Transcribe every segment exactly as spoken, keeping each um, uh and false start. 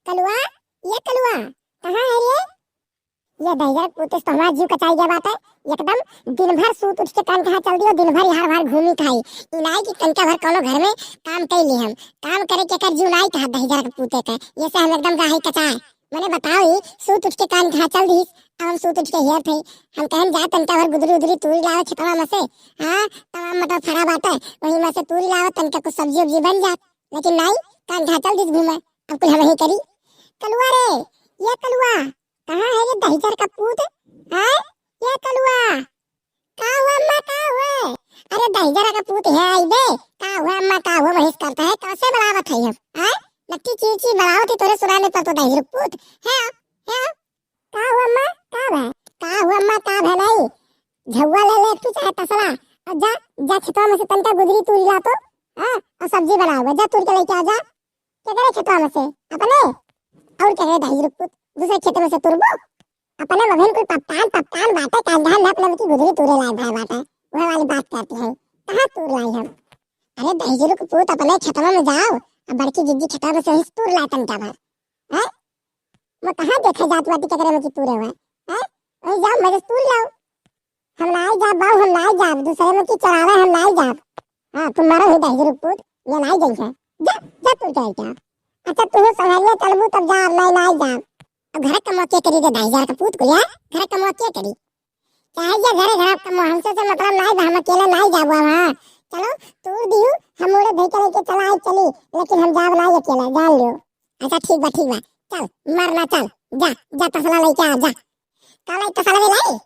कलुआ, ये कलुआ, कहाँ है रे? ये दहिजर पूत से तो हमार जीव कचाई गया बाटे। एकदम दिन भर सूत उठ के कान कहाँ चल दियो, दिन भर यहाँ बाहर घूमी खाई। ई नाई कि तनका भर कौनो घर में काम कई ली हम। काम करे के कर जीव नाई कहा दहिजर के पूते के। ये से हम एकदम गाही कचाए। मने बताओ, ई सूत उठ के कान कहाँ चल दिस। अब हम सूत उठ के हेर थे। हम कहन जा तनका भर गुदरी उदरी तूरी लावे खेतवा में से। हाँ, तमाम मटर फरा बाटे, वही में से तूरी लावे, तनका कुछ सब्जी उब्जी बन जात। लेकिन नाई, कान कहाँ चल दिस घूमे। अब कुल हम ही करी। कलुआ रे, ये कलुआ, कहाँ है ये दहिजर का पूत? हैं? ये कलुआ, का हुआ अम्मा, का हुआ? अरे दहिजर का पूत है आई बे, का हुआ अम्मा, का हुआ, वही से करता है, कैसे बुलावत है हम? हैं? नक्की ची ची बुलावत ही, तोरे सुनाने पर तो दहिजर पूत है, है। का हुआ अम्मा, का भा? का हुआ अम्मा, का भा नहीं? झउआ ले ले तू चाहे तसला, और जा, जा खेतवा में से तनका गुदरी तूरी ला तो, हाँ, और सब्जी बनाओ, जा तूर के लेके आ जा। केकरे खेतवा में से? अपने? और केकरे दहिजर पूत? दूसरे खेत में से तुरबो? अपने बभिन कुल पपटान, पपटान बाटे, कांधा न अपने की गुदरी तूरे लाए भाई बाटे। वह वाली बात करती है। कहाँ तूर लाई हम? अरे दहिजर के पूत, अपने खेतवा में जाओ, अब बड़की जिज्जी खेतवा में से वहीं से तूर लाए तनका भर। हैं? मैं कहाँ देखे जात बाटी केकरे में की तूरे हुए? हैं? वहीं जाओ, मजे से तूर लाओ। हम नाई जाब बाऊ, हम नाई जाब, दूसरे में की चरावे हम नाई जाब। हाँ, तू मरो ही दहिजर पूत, ये नाई जइहे। जा, जा तू जाए क्या? अच्छा, तू संघरिया चलबू तब जा, मैं नाई जाब। अब घर कमवा के करी रे दहिजर का पूत कुलिया, घर कमवा के करी? चाहे ये घरे घर कमवा, हमसे से मतलब नाई बा, हम अकेले नाई जाब वहाँ। चलो, तू दिहू, हम उड़े धई के लेके चला आई चली, लेकिन हम जाब नाई अकेले, जान लियो। अच्छा, ठीक बा, ठीक बा, चल, मरना चल, जा, जा तसला लेके आ, जा। का लाई तसला में लाई?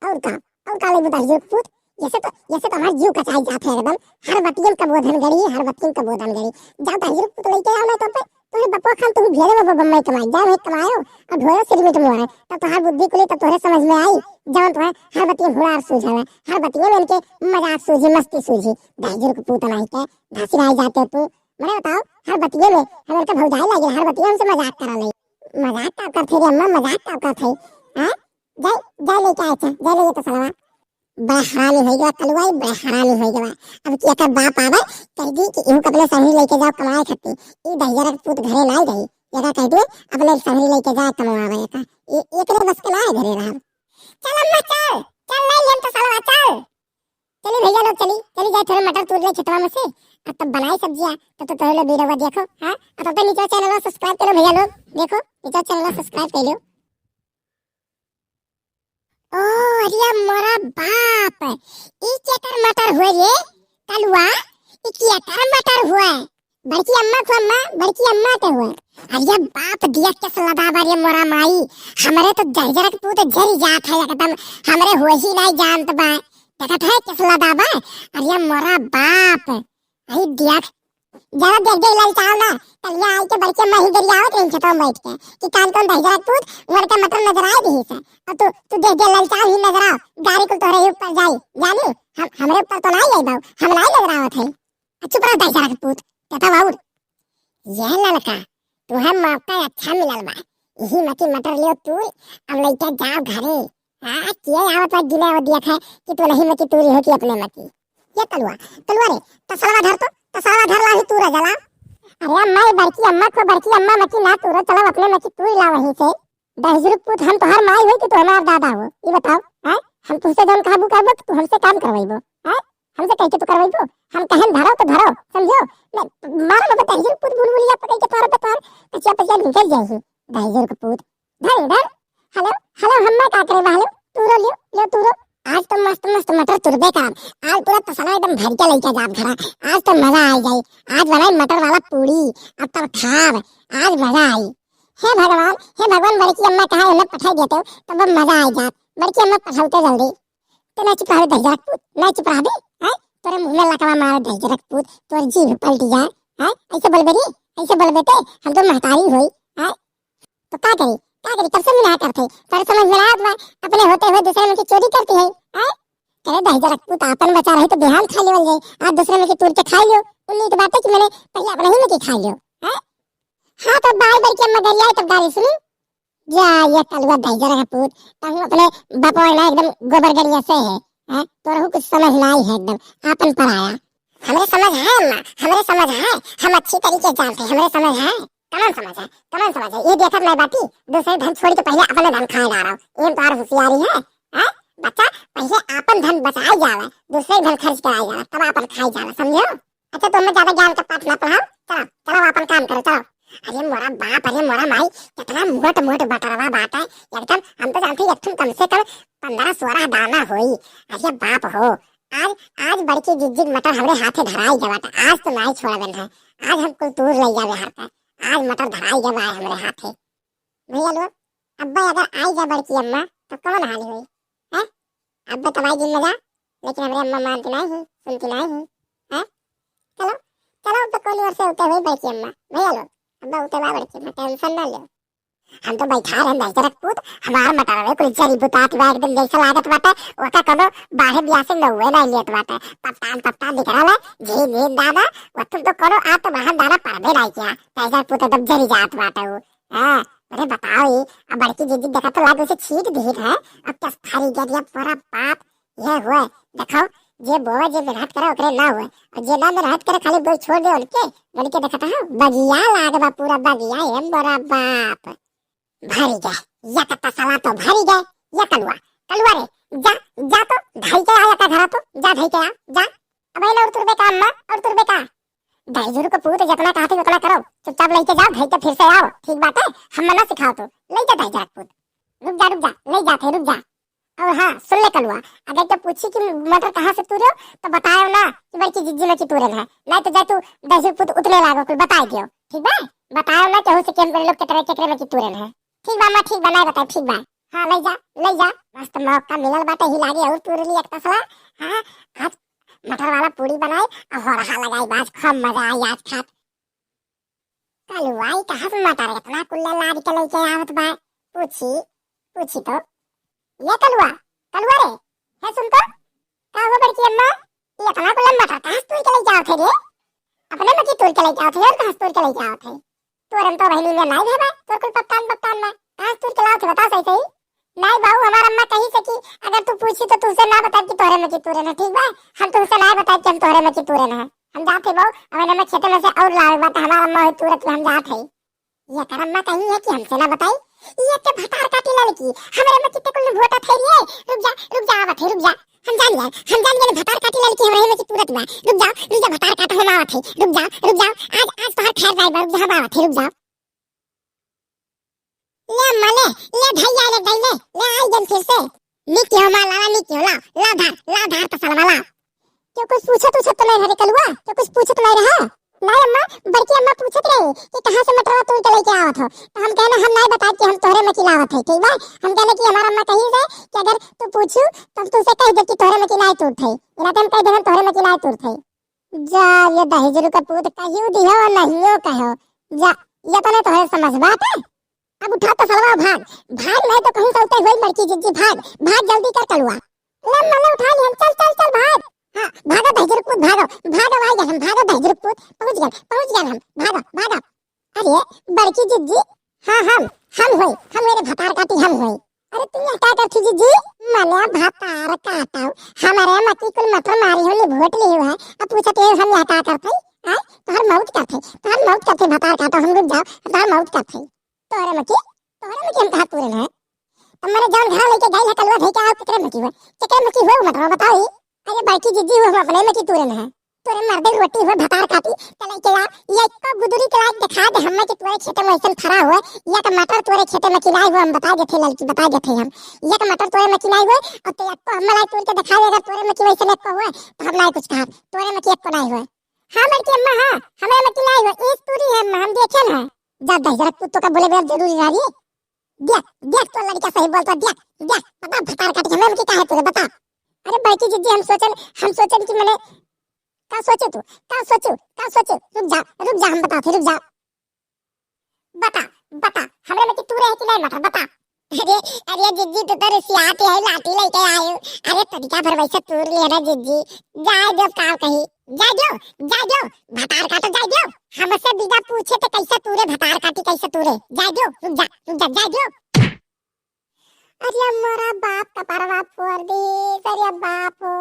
और का, और का लेबू दहिजर पूत? ऐसे तो, ऐसे तो हमार जीव कचाई जात है एकदम। हर बतियन का बोधन गड़ी, हर बतियन का बोधन गड़ी। जाओ दहिजर पूत लेके आओ, नहीं तो पे, तुम्हें बपवा खान तुम घेरे में बम्बई कमाई, जाओ वहीं कमायो, और ढोयो सिरमिट मोरे, तब तुम्हार बुद्धि खुली, तब तुम्हें समझ में आई, जवन तुम्हें हर बतियन हुड़ार सूझावे, हर बतियन इनके मजाक सूझी, मस्ती सूझी। दहिजर के पूत नहीं के, धासी भाई जाते तू, मने बताओ, हर बतिये में हमारे तो भौजाई लगे, हर बतिये हमसे मजाक करा ले। मजाक का करते रे अम्मा, मजाक का करते? हाँ? जाए, जाए लेके आए थे, जाए लेके तो सलवा। बड़ा हरामी होई गवा कलुआ, बड़ा हरामी होई गवा। अब कि एकर बाप आवे, कह दी कि इहू के अपने संगी लेके जाओ कमाए खातिर। ई दहिजर के पूत घरे नाई रही। एका कह दिए, अपने संगी लेके जाए कमावे का। ए-, एकरे बस के नाई घरे रहब। चल अम्मा चल, चल ले हम तो सलवा चल। चली भैया लोग, चली, चली जाए, थोड़े मटर तूर ले खेतवा में से, अब तब बनाई सब्जिया, तब तो तोहरे लोग वीडियो देखो, हाँ, अब तब तो नीचे चैनल subscribe करो भैया लोग, देखो, नीचे चैनल subscribe कर लो। ओ, अरे मोरा बाप, ई केकर मटर हुए रे, कलुआ, ई केकर मटर हुए? बड़की अम्मा को अम्मा, बड़की अम्मा के हुए। अरे बाप दिया केस लदा बा रे मोरा माई, हमरे तो दहिजर के पूत जरी जात है एकदम, हमरे हो ही नहीं जानत बा। देखत है केस लदा बा, अरे मोरा बाप। आई दिया, जरा देख दे ललचाओ ना, तलिया आई के बड़की अम्मा ही गरियावत रही खेतों में बैठ के, कि कान कौन दहिजर के पूत, उनके मटर नजर आए दिही से। और तू, तू देख दे ललचाओ ही नजर आओ, गाड़ी कुल तोहरे ही ऊपर जाई, जानी, हम, हमरे ऊपर तो नहीं आई बाऊ, हम नहीं नजर आवत है। आ, चुप रहो दहिजर के पूत, कहता बाबू, यह ललका, तुम्हें मौका अच्छा मिलल बा, यही मकी मटर लियो तू, अब लइका जाओ घरे। हाँ, किए आवत बा गिने वो दिया है कि तू नहीं मकी तूरी हो कि अपने मकी। ये कलुआ, कलुआ रे, तसलवा धर तो, तसलवा धर ला ही तूरा जला। अरे अम्मा, ये बड़की अम्मा को, बड़की अम्मा मकी ना तूरो, चलो अपने मकी तूरी ला वहीं से। दहिजर के पूत, हम तोहार माई होई कि तू हमार दादा हो? ई बताओ, हैं? हम तुमसे जौन कहबू कहबो कि तू हमसे काम करवाइबो, हैं? हमसे कह के तू करवाइबो? हम कहन धरो तो धरो, समझो? नहीं, मारो ना दहिजर के पूत, बुलबुलिया पकड़ के तोहरा पे तोहर कचिया पचिया निकल जाई। दहिजर के पूत, धर इधर। हेलो, हेलो, हम मैं का करे बा? हेलो, तूरो लियो, लियो तूरो। आज तो मस्त मस्त मटर तुरबे करब। आज पूरा तसला एकदम भर के लेके जाब घरा। आज तो मजा आ जाई। आज बनाई मटर वाला पूरी, अब तब खाब। आज मजा आई। हे भगवान, हे भगवान, बड़की अम्मा कहाँ इन्हें पठाई देते हो, तब अब मजा आ जात। बड़की अम्मा पठाओ तो जल्दी। तो ना चुप रहे दहिजर के पूत, ना चुप रहे, हैं? तोरे मुंह में लकवा मारे दहिजर के पूत, तोर जीभ पलट जाए, हैं? ऐसे बोलबे रे, ऐसे बोलबे ते, हम तो महतारी होई, हैं? तो का करी, का करी, कब से मिला करते, तोरे समझ में ना आवत बा, अपने होते हुए दूसरे में की चोरी करती है, हैं? करे दहिजर के पूत, आपन बचा रही तो बिहान खा लेवल जाई, आज दूसरे में की तूर के खा लियो, उन्हीं की बात है कि मैंने पहले अपने ही में की खा लियो, हैं? हाँ तो बाई बड़की अम्मा गरियाई तब गाली सुनी। जा, ये कलुआ दहिजर का पूत, तहूँ अपने बपवा ना एकदम गोबर गड़िया से है, हैं? तोरहू कुछ समझ ना आई है एकदम, आपन पराया। हमरे समझ है अम्मा, हमरे समझ है, हम अच्छी तरीके से जानते हैं, हमरे समझ है। कमन समझ है, कमन समझ है, ये देखत नहीं बाटी, दूसरे धन छोड़ के पहले अपने धन खाए डारा। ये तोहार होशियारी है, हैं? बच्चा, पहले आपन धन बचाए जावे, दूसरे धन खर्च कराए जावे, तब आपन खाए जावे, समझो? अच्छा, तुम ज्यादा ज्ञान का पाठ ना पढ़ाओ, चलो, चलो, अपन काम करो, चलो। अरे मोरा बाप, अरे मोरा माई, कितना मोट मोट बटरवा बाटे, एकदम हम तो जानते ही, एक ठुन कम से कम पन्द्रह सोरह दाना होई। अरे बाप हो, आज, आज बड़की जिज्जी के मटर हमरे हाथे धराई गवा था, आज तो नाई छोड़बन है, आज हम कुल तूर ले जावे हाथे, आज मटर धराई गवा है हमरे हाथे। भैया लोग, अब्बे अगर आई जा बड़की अम्मा, तो कौन हाल होई, हैं? अब्बे तो भाई दिन में जा, लेकिन हमरे अम्मा मानती नहीं है, सुनती नहीं है, हैं? चलो, चलो, अब तो कोली ओर से उठे हुई बड़की अम्मा, भैया लोग, अब्बे उठे बा बड़की अम्मा, tension ना लो। हम तो बैठा रहे दहिजरक पूत, हमार मटरवे कुल जरी बुतात बा, एकदम जैसे लागत बाटे, ओका कोनो बाढ़े बियासे नौवे नहीं लेत बाटे। पपटान, पपटान निकरल है, झीन, झीन दाना, वो तुम तो कोनो आप तो बहन दाना परबे नहीं किया। दहिजरक पूत एकदम जरी जात बाटे वो। हाँ, अरे बताओ ये, अब बड़की जिज्जी देखा तो लाग उसे छीट दीहित है, अब कस फरी गया दिया पूरा पाप, ये हुए, देखो, जे बोवे, जे मेहनत करे, ओकरे ना हुए। और जे ना मेहनत करे, खाली बोल छोड़ दे उनके, उनके देखता है, बगिया लाग बा, पूरा बगिया, ए मोरा बाप। भरी गए, या कत्ता साला तो भरी गए, या कलुआ, कलुआ रे, जा, जा तो, धई के आ, या का घरा तो, जा, धई के आ, जा। अब ना और तुरबे का अम्मा, और तुरबे का? दहिजरू के पूत जितना कहत है उतना करो, चुपचाप लेके जाओ, धई के फिर से आओ, ठीक बात है, हम मना सिखाओ तो, ले जा दहिजरू के पूत, रुक जा, रुक जा, ले जाते, रुक जा। और हाँ, सुन ले कलुआ, अगर जब पूछी कि मटर कहाँ से तूरे हो, तो बतायो ना कि बड़की जिज्जी में की तूरन है, नहीं तो जा तू दहिजरू के पूत उतने लागो, कुल बताई दियो, ठीक बा? बतायो ना केहू से कि हम लोग केकरे, केकरे में की तूरन है, ठीक बा अम्मा, ठीक बा, नहीं बताए, ठीक बा। हाँ, ले जा, ले जा, मस्त मौका मिलल बाटे, ही लागे और तूर ली एक तसला। हाँ, आज मटर वाला पूड़ी बनाई और हो रहा लगाई, बाज खूब मजा आई आज खात। कलुआ, ई कहाँ से मटर इतना कुल्ला लाद के लेके आवत बा? पूछी, पूछी तो। ये कलुआ, कलुआ रे, है सुन तो, का हुआ बड़की अम्मा? ये इतना कुल्ला मटर कहाँ से तूर के लेके आवत है रे? अपने में की तूर के लेके आवत है और कहाँ से तूर के लेके आवत है? तोरन तो बहिनी में नाई भेबा, तोर कुल पत्तान पत्तान में। कहाँ से तूर के लावत है बता सही सही? नाई बाबू, हमार अम्मा कही से कि अगर तू पूछी तो तुझसे ना बताए कि तोहरे में की तूरन है, ठीक बा? हम तुझसे ना बताए कि हम तोहरे में की तूरन है। हम जात है बाबू, हमारे में खेते में से और लावे बात, हमार अम्मा होई तूरत में हम जात है। ये कर अम्मा कही है कि हमसे ना बताई। ये के भतार काटी लड़की, हमारे में कितने कुल वोट थे रे। रुक जा, रुक जा, आवत है, रुक जा। हम जान गए, हम जान गए भतार काटी लड़की हमारे में की तूरत बा। रुक जा, रुक जा, भतार काटा हम आवत है। रुक जा, रुक जा, आज, आज तोहर खैर जाए बा, रुक जा, हम आवत है, रुक जा। ले अम्मा, ले, ले भैया, ले गई, ले, ले आई जन फिर से। निक हो माँ, लावा, निक हो, ला, ला धार, ला धार तो सलवा ला। क्यों कुछ पूछत उछत तो नहीं रहे कलुआ? क्यों कुछ पूछत नहीं रहे? नहीं अम्मा, बड़की अम्मा पूछत रहे कि कहाँ से मटरवा तूर के लेके आवत हो। तो हम कहना हम नहीं बताए कि हम तोहरे में की लावत है, ठीक बा? हम कहना कि हमार अम्मा कही से कि अगर तू पूछू तो हम तुझसे कह दे कि तोहरे में की लाई तूरत है। इना तो हम कह दे हम तोहरे में की लाई तूरत है। जा, ये दहिजरू का पूत कहियो दिहो, नहियो कहो। जा, ये तो नहीं तोहरे समझ बात है। अब उठा तो सलवा भाग, भाग नहीं तो कहीं से उतर हुई लड़की जिज्जी, भाग, भाग जल्दी कर कलुआ। ले मल्ले उठा ली हम, चल, चल, चल भाग। हाँ, भागो दहिजरू पूत, भागो, भागो, आ गए हम, भागो दहिजरू पूत, पहुँच गए, पहुँच गए हम, भागो, भागो। अरे, बड़की जिज्जी, हाँ, हम, हम होई, हम मेरे भतार काटी हम होई। अरे, तू यहाँ क्या करती जिज्जी? मने भतार काटाऊ, हमारे मकी कुल मटर मारी हो, निभोट ली हुआ है, अब पूछते हैं हम यहाँ क्या करते हैं? आय, तोहर मौत करते, तोहर मौत करते, भतार काटो, हम रुक जाओ, तोहर मौत करते। तोहरे मकी, तोहरे मकी हम कहाँ पूरे हैं? तब मने जौन घर लेके गई है कलुआ धई के आओ, केकरे मकी हुआ, केकरे मकी हुआ, मतलब बताओ ही। अरे बड़की जिज्जी हुआ, हम अपने मकी तूरे हैं। तोरे मर्दे रोटी हुआ, भतार काटी, चले के यार, ये को गुदरी के लायक दिखा दे हमें कि तोरे खेते में ऐसन फरा हुआ, ये का मटर तोरे खेते में किनाई हुआ, हम बता देते लड़की, बता देते हम। ये का मटर तोरे में किनाई हुआ, और तो आपको हम लाई तोड़ के दिखा दे, अगर तोरे में की वैसे नहीं हुआ, तो हम नहीं कुछ कहा, तोरे में की एक को नहीं हुआ। हाँ बड़की अम्मा, हाँ, हमें में किनाई हुआ, इस तूरी है अम्मा, हम देखे ना। जा दहिजरक कुत्तों का बोले बगैर जरूरी रह रही है। देख, देख तो लड़का सही बोलता, देख, देख, बता भतार काटी हमें में की काहे तूरे, बता। अरे बड़की जिज्जी, हम सोचन, हम सोचन कि मने का सोचे तू? का सोचू? का सोचू? रुक जा, रुक जा, हम बताते, रुक जा। बता, बता, हमरे में की तूरे है कि नहीं मटर, बता। अरे, अरे जिज्जी, तू तो रिसियात है, लाठी लेके आयो। अरे तनिका भर वैसे तूर लिया ना जिज्जी, जाए दो काव कहीं, जाए दो, जाए दो, भतार काटो जाए दो। हमसे बिना पूछे तो कैसे तूरे भतार काटी, कैसे तूरे? जाए दो, रुक जा, रुक जा, जाए दो। अरे मोरा बाप का परवा फोड़ दी, अरे बाप हो।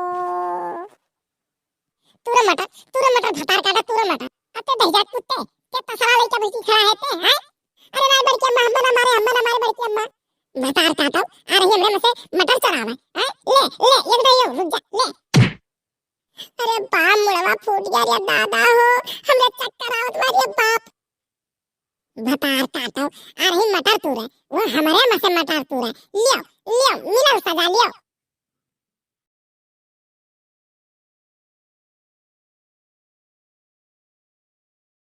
तूरा मटर, तूरा मटर भतार काटा, तूरा मटर। अते दहिजा कुत्ते, के तसला लइके बैठी खड़ा है ते, हैं? अरे ना बड़की अम्मा, हम्मा ना मारे, हम्मा ना मारे बड़की अम्मा। भतार काटो, आ रही हमरे में से मटर चोरावे, हैं? ले, ले, एक दे यो, रुक जा, ले। अरे बाप, मुड़वा फूट गया रे दादा हो, हमरे चक्कर आवत बा रे बाप। भतार काटो, आ रही मटर तूरे, वो हमरे में से मटर तूरे। लियो, लियो, मिलो सजा, लियो।